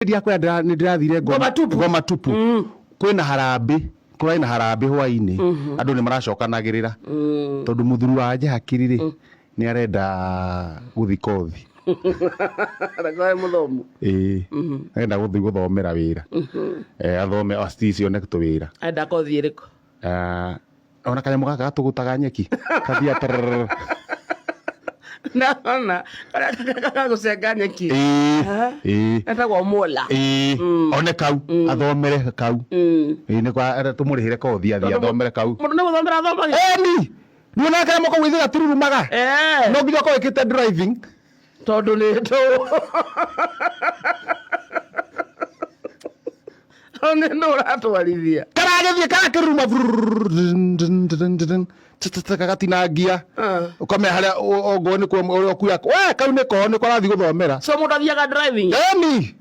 Ndiakwĩra nĩ ndĩrathire Ngoma tupu. Ngoma tupu. Kwĩna harambĩ, kũrarĩ na harambĩ hwainĩ, andũ nĩ maracokanagĩrĩra tondũ mũthuri wa Njahakiri rĩ, nĩ arenda gũthi kothi. Reke mũthomu. Ĩĩ, arenda gũthiĩ gũthomera wĩra. Eh, athome acici one tũwĩra. Arenda kothi ĩrĩkũ? Ah, ona kanyamũ gaka gatũgũtaga nyeki kathia trrrr. Naona karĩa gagũcenga nyeki. Ĩĩ, ĩĩ. Etagwo mũla. Ĩĩ, one kau athomere kau. Ĩĩ, nĩ kwa tũmũrĩhĩre kothi athiĩ athomere kau. Mũndũ nĩ gũthomera athomaga. Ĩni, nĩwona kanyamũ kau ithe gatirurumaga. Eh. No nginya ũkorwo wĩkĩte driving. Tondũ nĩ tũ. Tondũ nĩ ũratwarithia. Karagĩthiĩ karakĩruruma kagatinangia. Ũkamenya harĩa ongorwo nĩ kwa ũrĩa ũkuya. We kau nĩko nĩko arathiĩ gũthomera. So mũndũ athiaga driving. Ĩni,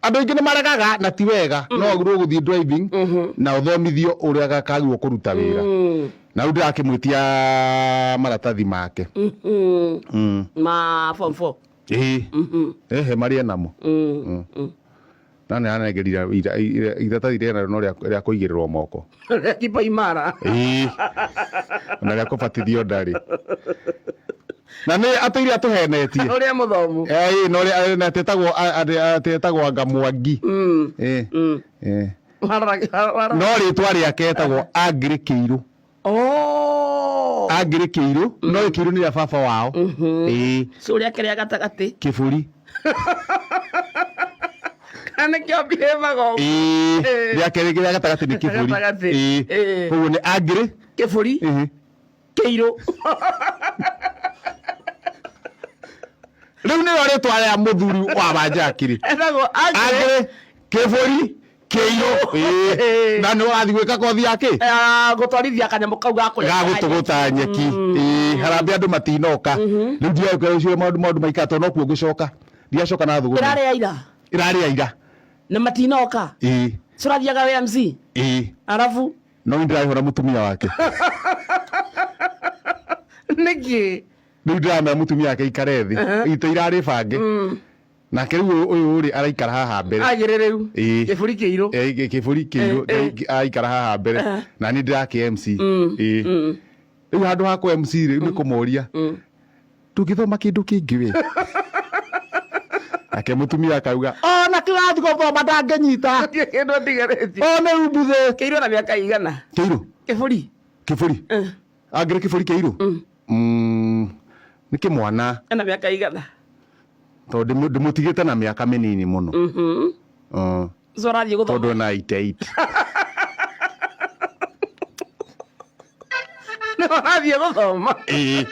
andũ aingĩ nĩ maregaga na ti wega, no wagĩrĩirwo gũthiĩ driving na ũthomithio ũrĩa kagĩrĩirwo kũruta wĩra. Na rĩu ndĩrakĩmwĩtia maratathi make. Ma form 4. Ĩĩ. Ehe marĩ enamo. Na nĩ aranengerire iratathi rĩena no rĩa kũigĩrĩrwo moko. Rĩa kipa imara. Ĩĩ. Na rĩa kũbatithio ndarĩ. Na nĩ atũire atũhenetie. Ũrĩa mũthomu. Ĩĩ, na ũrĩa na atĩtagwo atĩtagwo anga Mwangi. Ĩĩ. Ĩĩ. No rĩtwa rĩake etagwo Agri Kĩirũ. Oh. Agri Kĩirũ, no Kĩirũ nĩ rĩa baba wao. Ĩĩ. So ũrĩa kĩrĩa gatagatĩ. Kĩburi. Kana nĩkĩo behave ũguo. Ĩĩ. Rĩake rĩa gatagatĩ nĩ Kĩburi. Gatagatĩ. Ĩĩ. Ĩĩ. Koguo nĩ Agri. Kĩburi. Ĩĩ. Kĩirũ. Rĩu nĩrĩo rĩtwa rĩa mũthuri wa Wanjakiri. Etagwo Agri. Agri Kĩburi Kĩirũ. Ĩĩ. Na nĩ ũrathiĩ gwĩka kothi ya kĩ? Gũtwarithia kanyamũ kau ga kũrĩa. Gagũtũgũta nyeki. Ĩĩ, harambĩ andũ matinoka. Rĩu ndirakĩra ũcio maũndũ maũndũ maikara tondũ nokuo ngũcoka. Ndiacoka na thũgũrĩ. Ĩrarĩ ira. Ĩrarĩ ira. Na matinoka. Ĩĩ. So ũrathiaga wĩ MC? Ĩĩ. Arabu? No nĩ ndĩrarĩhwo na mũtumia wake. Nĩkĩ? Rĩu ndĩramera mũtumia wake aikare thĩ. Itĩ irarĩ bange. Nake rĩu ũyũ rĩ araikara haha mbere. Agĩrĩ rĩu. Ĩĩ. Kĩburi kĩirũ. Ĩĩ, kĩburi kĩirũ araikara haha mbere. Na niĩ ndĩrakĩ MC. Ĩĩ. Rĩu handũ ha kũ MC rĩ nĩ kũmũria. Ndũngĩthoma kĩndũ kĩngĩ we. Nake mũtumia akauga, ona kĩrathi gũthoma ndangĩnyita. Kĩndũ atigarĩtie. O nĩ umbuthĩ. Kĩirũ na mĩaka igana? Kĩirũ. Kĩburi. Kĩburi. Angĩrĩ kĩburi kĩirũ? Nĩ kĩmwana. Ena mĩaka igana? Tondũ ndĩmũtigĩte na mĩaka mĩnini mũno. So ũrathiĩ gũthoma? Tondũ ena 88. Nĩ ũrathiĩ gũthoma? Ĩĩ.